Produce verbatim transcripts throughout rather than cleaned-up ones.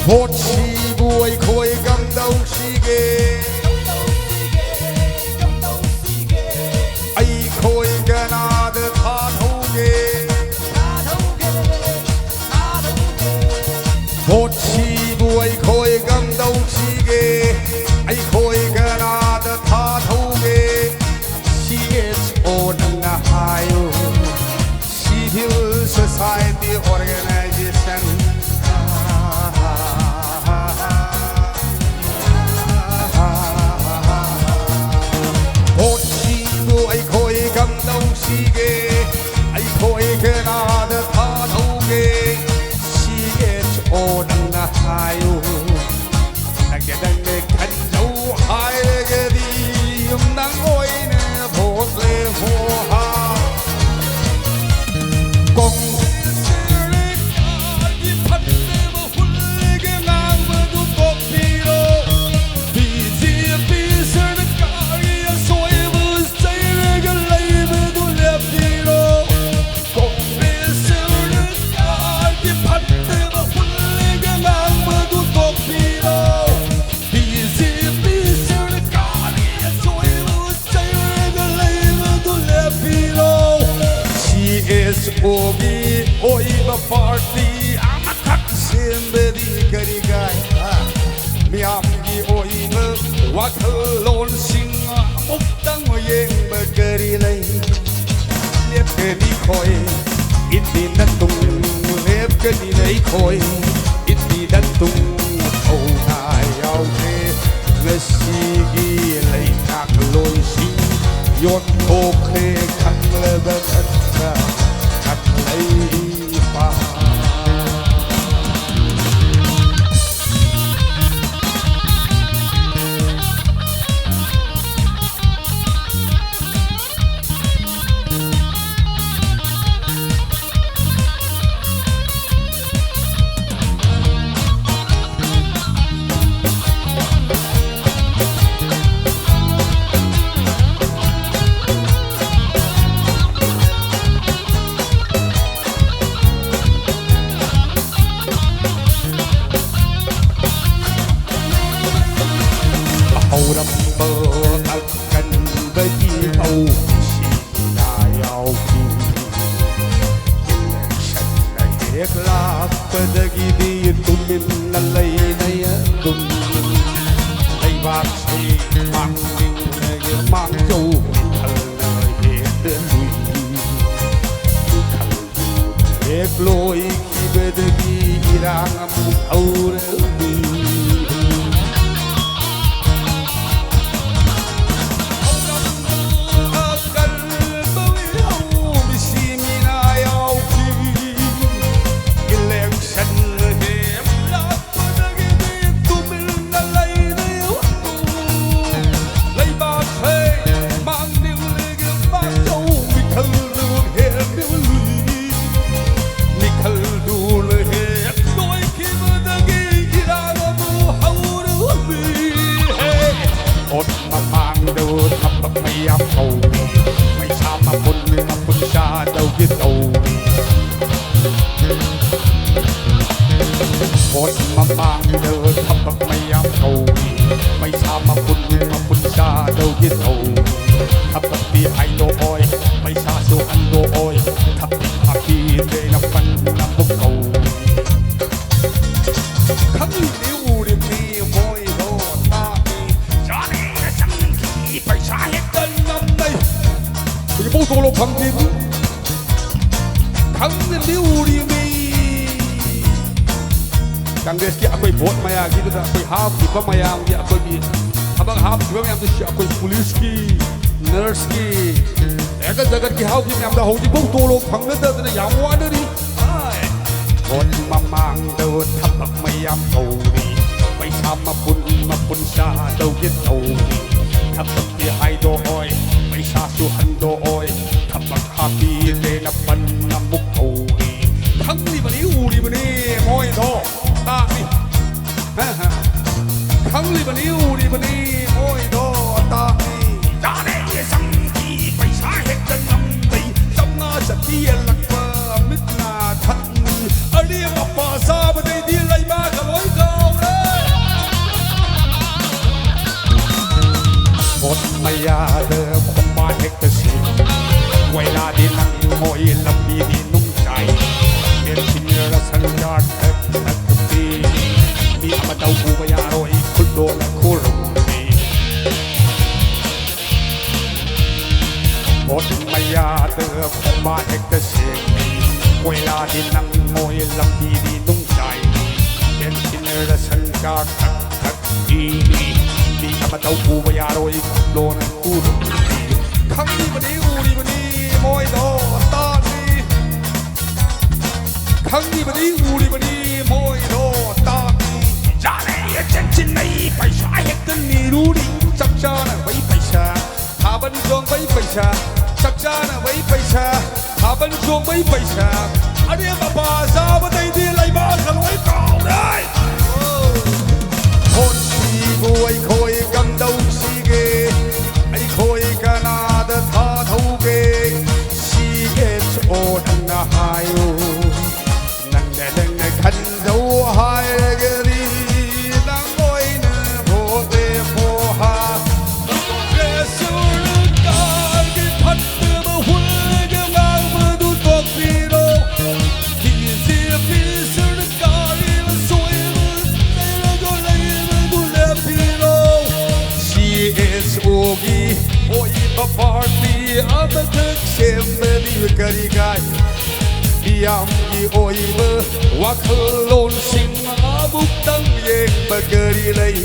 ꯚꯣꯠꯁꯤꯕꯨ ꯑꯩꯈꯣꯏ ꯀꯝꯗꯧꯁꯤꯒꯦ? ꯑꯩꯈꯣꯏ ꯀꯅꯥꯗ ꯊꯥꯗꯧꯒꯦ? ꯚꯣꯠꯁꯤꯕꯨ ꯑꯩꯈꯣꯏ ꯀꯝꯗꯧꯁꯤꯒꯦ? ꯑꯩꯈꯣꯏ ꯀꯅꯥꯗ ꯊꯥꯗꯧꯒꯦ? ꯁꯤ ꯑꯦꯁ ꯑꯣ ꯅꯪꯅ ꯍꯥꯏꯌꯨ꯫ Civil society organization. ꯚꯣꯠꯁꯤꯕꯨ ꯑꯩꯈꯣꯏ ꯀꯝꯗꯧꯁꯤꯒꯦ? ꯑꯩꯈꯣꯏ ꯀꯅꯥꯗ ꯊꯥꯗꯧꯒꯦ? ꯁꯤ ꯑꯦꯁ ꯑꯣ ꯅꯪꯅ ꯍꯥꯏꯌꯨ꯫ ꯅꯪꯒꯤ ꯅꯪꯅ ꯈꯟꯖꯧ ꯍꯥꯏꯔꯒꯗꯤ ꯅꯪ ꯑꯣꯏꯅ ꯚꯣꯠ ꯂꯦꯞꯄꯣ ꯍꯥ꯫ ꯀꯣꯡꯒ꯭ꯔꯦꯁ ꯁꯔꯀꯥꯔꯒꯤ ꯐꯠꯇꯕ ꯍꯨꯜꯂꯒ ꯉꯥꯡꯕꯗꯨ ꯇꯣꯛꯄꯤꯔꯣ꯫ ꯕꯤ ꯖꯦ ꯄꯤ ꯁꯔꯀꯥꯔꯒꯤ ꯑꯁꯣꯏꯕ ꯆꯩꯔꯒ ꯂꯩꯕꯗꯨ ꯂꯦꯞꯄꯤꯔꯣ꯫ ꯀꯣꯡꯒ꯭ꯔꯦꯁ ꯁꯔꯀꯥꯔꯒꯤ ꯐꯠꯇꯕ ꯍꯨꯜꯂꯒ ꯉꯥꯡꯕꯗꯨ ꯇꯣꯛꯄꯤꯔꯣ꯫ ꯕꯤ ꯖꯦ ꯄꯤ ꯁꯔꯀꯥꯔꯒꯤ ꯑꯁꯣꯏꯕ ꯆꯩꯔꯒ ꯂꯩꯕꯗꯨ ꯂꯦꯞꯄꯤꯔꯣ꯫ ꯁꯤ ꯑꯦꯁ ꯑꯣꯒꯤ ꯑꯣꯏꯕ ꯄꯥꯔꯇꯤ ꯑꯃꯈꯛ ꯁꯦꯝꯕꯗꯤ ꯀꯔꯤ ꯀꯥꯏ? ꯍꯥ? ꯃꯤꯌꯥꯝꯒꯤ ꯑꯣꯏꯕ ꯋꯥꯈꯜꯂꯣꯟꯁꯤꯡ ꯑꯃꯨꯛꯇꯪ ꯌꯦꯡꯕ ꯀꯔꯤ ꯂꯩ? ꯂꯦꯞꯀꯅꯤ ꯑꯩꯈꯣꯏ, ꯏꯠꯅꯤ ꯅꯇꯨꯡ ꯂꯦꯞꯀꯅꯤ ꯑꯩꯈꯣꯏ, ꯏꯠꯅꯤ ꯅꯇꯨꯡ ꯊꯧꯅꯥ ꯌꯥꯎꯗꯦ꯫ ꯉꯁꯤꯒꯤ ꯂꯩꯉꯥꯛꯂꯣꯟꯁꯤꯡ ꯌꯣꯟꯊꯣꯛꯈ꯭ꯔꯦ ꯈꯪꯂꯕ ꯅꯠꯇ꯭ꯔꯥ? ꯈꯪꯂꯩ ꯄꯥ꯫ ꯃꯥꯡꯖꯧ ꯃꯤꯈꯜꯅ ꯍꯦꯛꯇ ꯂꯨꯏ꯫ ꯃꯤꯈꯜꯗꯨ ꯍꯦꯛ ꯂꯣꯏꯈꯤꯕꯗꯒꯤ ꯏꯔꯥꯡ ꯑꯃꯨꯛ ꯍꯧꯔꯛꯂꯤ꯫ ꯑꯀꯟꯕ ꯏꯍꯧ ꯃꯤꯁꯤ ꯃꯤꯅꯥ ꯌꯥꯎꯈꯤ꯫ Election ꯍꯦꯛ ꯂꯥꯛꯄꯗꯒꯤꯗꯤ ꯇꯨꯃꯤꯟꯅ ꯂꯩꯔꯦ꯫ ꯂꯩꯕꯥꯛꯁꯦ ꯃꯥꯡꯅꯤꯡꯂꯤꯒꯤ ꯃꯥꯡꯖꯧ ꯃꯤꯈꯜꯗꯨ ꯍꯦꯟꯅ ꯂꯨꯏ꯫ ꯃꯤꯈꯜꯗꯨꯅ ꯍꯦꯛ ꯂꯣꯏꯈꯤꯕꯗꯒꯤ ꯏꯔꯥꯡ ꯑꯃꯨꯛ ꯍꯧꯔꯨꯔꯤ꯫ ꯍꯦ! ꯚꯣꯠ ꯃꯃꯥꯡꯗ ꯊꯕꯛ ꯃꯌꯥꯝ ꯀꯧꯏ, ꯄꯩꯁꯥ ꯃꯄꯨꯟ ꯃꯄꯨꯟ ꯆꯥꯗꯧꯒꯤ ꯇꯧꯏ꯫ ꯚꯣꯠ ꯃꯃꯥꯡꯗ ꯊꯕꯛ ꯃꯌꯥꯝ ꯇꯧꯏ, ꯄꯩꯁꯥ ꯃꯄꯨꯟ ꯃꯄꯨꯟ ꯆꯥꯗꯧꯒꯤ ꯇꯧꯏ꯫ ꯊꯕꯛꯇꯤ ꯍꯥꯏꯗꯣꯛꯑꯣꯏ, ꯄꯩꯁꯥꯁꯨ ꯍꯟꯗꯣꯛꯑꯣꯏ, ꯊꯕꯛ ꯍꯥꯞꯄꯤꯗ꯭ꯔꯦꯅ ꯄꯟꯅ ꯑꯃꯨꯛ ꯀꯧꯏ꯫ ꯈꯪꯉꯤꯕꯅꯤ ꯎꯔꯤꯕꯅꯤ ꯃꯣꯏꯗꯣ ꯇꯥꯛꯏ꯫ ꯆꯥꯅꯤꯡꯅ ꯆꯪꯈꯤ ꯄꯩꯁꯥ ꯍꯦꯛꯇ ꯅꯝꯅꯩ꯫ ꯍꯧꯖꯤꯛꯐꯥꯎ ꯇꯣꯂꯣꯞ ꯐꯪꯗ꯭ꯔꯤꯕꯅꯤ꯫ ꯈꯪꯗ꯭ꯔꯗꯤ ꯎꯔꯤꯕꯅꯤ꯫ ꯀꯪꯒ꯭ꯔꯦꯁꯀꯤ ꯑꯩꯈꯣꯏ ꯚꯣꯠ ꯃꯌꯥꯒꯤꯗꯨꯗ ꯑꯩꯈꯣꯏ ꯍꯥꯞꯈꯤꯕ ꯃꯌꯥꯝꯒꯤ ꯑꯩꯈꯣꯏꯒꯤ ꯊꯕꯛ ꯍꯥꯞꯈꯤꯕ ꯃꯌꯥꯝꯗꯨ ꯑꯩꯈꯣꯏ ꯄꯨꯂꯤꯁꯀꯤ, ꯅꯔꯁꯀꯤ, ꯖꯒꯠ ꯖꯒꯠꯀꯤ ꯍꯥꯞꯈꯤꯕ ꯃꯌꯥꯝꯗꯣ ꯍꯧꯖꯤꯛꯐꯥꯎ ꯇꯣꯂꯣꯞ ꯐꯪꯅꯗꯗꯅ ꯌꯥꯝ ꯋꯥꯅꯔꯤ꯫ ꯚꯣꯠ ꯃꯃꯥꯡꯗ ꯊꯕꯛ ꯃꯌꯥꯝ ꯇꯧꯔꯤ, ꯄꯩꯁꯥ ꯃꯄꯨꯟ ꯃꯄꯨꯟ ꯆꯥꯗꯧꯒꯤ ꯇꯧꯔꯤ꯫ ꯊꯕꯛꯇꯤ ꯍꯥꯏꯗꯣꯛꯑꯣꯏ, ꯄꯩꯁꯥꯁꯨ ꯍꯟꯗꯣꯛꯑꯣꯏ, ꯊꯕꯛ ꯍꯥꯞꯄꯤꯗꯦꯅ ꯄꯟ ꯑꯃꯨꯛ ꯇꯧꯔꯤ꯫ ꯈꯪꯂꯤꯕꯅꯤ ꯎꯔꯤꯕꯅꯤ ꯃꯣꯏꯗꯣ ꯇꯥꯛꯂꯤ꯫ ꯈꯪꯂꯤꯕꯅꯤ ꯎꯔꯤꯕꯅꯤ ꯃꯣꯏꯗꯣ ꯇꯥꯛꯂꯤ꯫ ꯌꯥꯔꯦ ꯌꯦꯁꯪꯒꯤ ꯄꯩꯁꯥ ꯍꯦꯛꯇ ꯉꯝꯕꯩ ꯆꯝꯉꯥ ꯆꯠꯄꯤ ꯌꯦꯜꯂꯛꯄ ꯃꯤꯠꯅ ꯊꯛꯅꯤ꯫ ꯑꯔꯦꯝ ꯑꯄꯥ ꯆꯥꯕꯗꯩꯗꯤ ꯂꯩꯕꯥꯛꯀ ꯂꯣꯏ ꯀꯥꯎꯔꯦ꯫ ꯚꯣꯠ ꯃꯌꯥꯗ ꯈꯣꯡꯕꯥꯟ ꯍꯦꯛꯇ ꯁꯤ, ꯀꯣꯏꯂꯥꯗꯤ ꯅꯪ ꯃꯣꯏ ꯂꯝꯕꯤꯗꯤ ꯅꯨꯡ ꯆꯥꯏ꯫ ꯄꯦꯟꯁꯤꯟ ꯔꯁꯟ ꯀꯥꯔꯗ ꯈꯛ ꯈꯛꯇꯤ ꯃꯤ ꯑꯃꯇ ꯎꯕ ꯌꯥꯔꯣꯏ ꯈꯨꯗꯣꯜ ꯈꯨꯔꯨꯝꯃꯤ꯫ ꯃꯣꯠ ꯃꯌꯥꯗ ꯈꯣꯡꯕꯥꯟ ꯍꯦꯛꯇ ꯁꯦꯡꯏ꯫ ꯀꯣꯏꯂꯥꯗꯤ ꯅꯪꯉꯣꯏ, ꯂꯝꯕꯤꯗꯤ ꯅꯨꯡꯖꯥꯏꯅꯤ꯫ ꯄꯦꯟꯁꯤꯜꯅ ꯁꯟ ꯀꯥ ꯊꯛ ꯊꯛ ꯏꯅꯤ꯫ ꯃꯤ ꯑꯃꯇꯧ ꯎꯕ ꯌꯥꯔꯣꯏ, ꯂꯣꯟ ꯎꯔꯨꯝꯗꯤ꯫ ꯈꯪꯂꯤꯕꯅꯤ, ꯎꯔꯤꯕꯅꯤ, ꯃꯣꯏꯗꯣ ꯇꯥꯅꯤ꯫ ꯈꯪꯂꯤꯕꯅꯤ, ꯎꯔꯤꯕꯅꯤ, ꯃꯣꯏꯗꯣ ꯇꯥꯅꯤ꯫ ꯌꯥꯔꯦ, ꯆꯦꯟꯁꯤꯟꯅꯩ, ꯄꯩꯁꯥ ꯍꯦꯛꯇ ꯅꯤꯔꯨꯔꯤ꯫ ꯆꯥꯛ ꯆꯥꯅꯕꯩ ꯄꯩꯁꯥ, ꯊꯥꯕꯜ ꯆꯣꯡꯕꯩ ꯄꯩꯁꯥ, ꯆꯥꯛ ꯆꯥꯅꯕꯩ ꯄꯩꯁꯥ, ꯊꯥꯕꯜ ꯆꯣꯡꯕꯩ ꯄꯩꯁꯥ, ꯑꯔꯦꯝ ꯑꯄꯥ ꯆꯥꯕꯗꯩꯗꯤ ꯂꯩꯕꯥꯛꯀ ꯂꯣꯏ ꯀꯥꯎꯔꯦ꯫ ꯍꯣꯠꯁꯤꯕꯨ ꯑꯩꯈꯣꯏ ꯀꯝꯗꯧꯁꯤꯒꯦ? ꯑꯩꯈꯣꯏ ꯀꯅꯥꯗ ꯊꯥꯗꯧꯒꯦ? ꯁꯤ ꯑꯦꯆ ꯑꯣ ꯅꯪꯅ ꯍꯥꯏꯌꯨ꯫ ꯅꯪꯅ, ꯅꯪꯅ ꯈꯟꯖꯧ ꯍꯥꯏꯔꯒꯗꯤ ꯅꯪ ꯑꯣꯏꯅ ꯚꯣꯠ ꯂꯦꯞꯄꯣ ꯍꯥ꯫ ꯁꯔꯀꯥꯔꯒꯤ ꯐꯠꯇꯕ ꯍꯨꯜꯒ ꯉꯥꯡꯕꯗꯨ ꯇꯣꯛꯄꯤꯔꯣ꯫ ꯕꯤ ꯖꯦ ꯄꯤ ꯁꯔꯀꯥꯔꯒꯤ ꯑꯁꯣꯏꯕ ꯂꯩꯔꯒ ꯂꯩꯕꯗꯨ ꯂꯦꯞꯄꯤꯔꯣ꯫ ꯁꯤ ꯑꯦꯆ ꯑꯣꯒꯤ ꯑꯣꯏꯕ ꯄꯥꯔꯇꯤ ꯑꯃꯈꯛ ꯁꯦꯝꯕꯗꯤ ꯀꯔꯤ ꯀꯥꯏ? ꯃꯤꯌꯥꯝꯒꯤ ꯑꯣꯏꯕ ꯋꯥꯈꯜꯂꯣꯟꯁꯤꯡ ꯑꯃꯨꯛꯇꯪ ꯌꯦꯡꯕ ꯀꯔꯤ ꯂꯩ?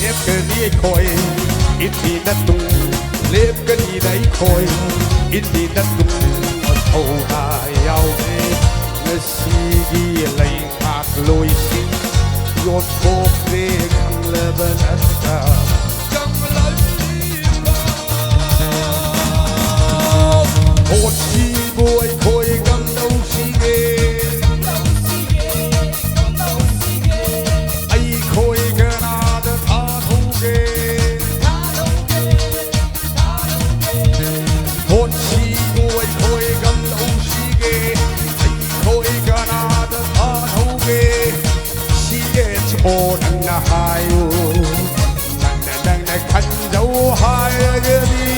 ꯂꯦꯞꯀꯅꯤ ꯑꯩꯈꯣꯏ ꯏꯟꯗꯤꯌꯥ ꯇꯨꯡ, ꯂꯦꯞꯀꯅꯤꯗ ꯑꯩꯈꯣꯏ ꯏꯟꯗꯤꯌꯥ ꯇꯨꯡ꯫ ꯊꯧꯅꯥ ꯌꯥꯎꯗꯦ ꯉꯁꯤꯒꯤ ꯂꯩꯉꯥꯛꯂꯣꯏꯁꯤꯡ, ꯌꯣꯟꯊꯣꯛꯈ꯭ꯔꯦ ꯈꯪꯂꯕ ꯅꯠꯇ꯭ꯔꯥ? ꯀꯪꯂꯩꯄꯥꯛ ꯚꯣꯠꯁꯤꯕꯨ ꯑꯩꯈꯣꯏ ꯀꯝꯗꯧꯁꯤꯒꯦ? ꯑꯩꯈꯣꯏ ꯀꯅꯥꯗ ꯊꯥꯗꯧꯒꯦ? ꯚꯣꯠꯁꯤꯕꯨ ꯑꯩꯈꯣꯏ ꯀꯝꯗꯧꯁꯤꯒꯦ? ꯑꯩꯈꯣꯏ ꯀꯅꯥꯗ ꯊꯥꯗꯧꯒꯦ? ꯁꯤ ꯑꯦꯆ ꯑꯣ ꯅꯪꯅ ꯍꯥꯏꯌꯨ꯫ ꯅꯪꯅ, ꯅꯪꯅ ꯈꯟꯖꯧ ꯍꯥꯏꯔꯒꯗꯤ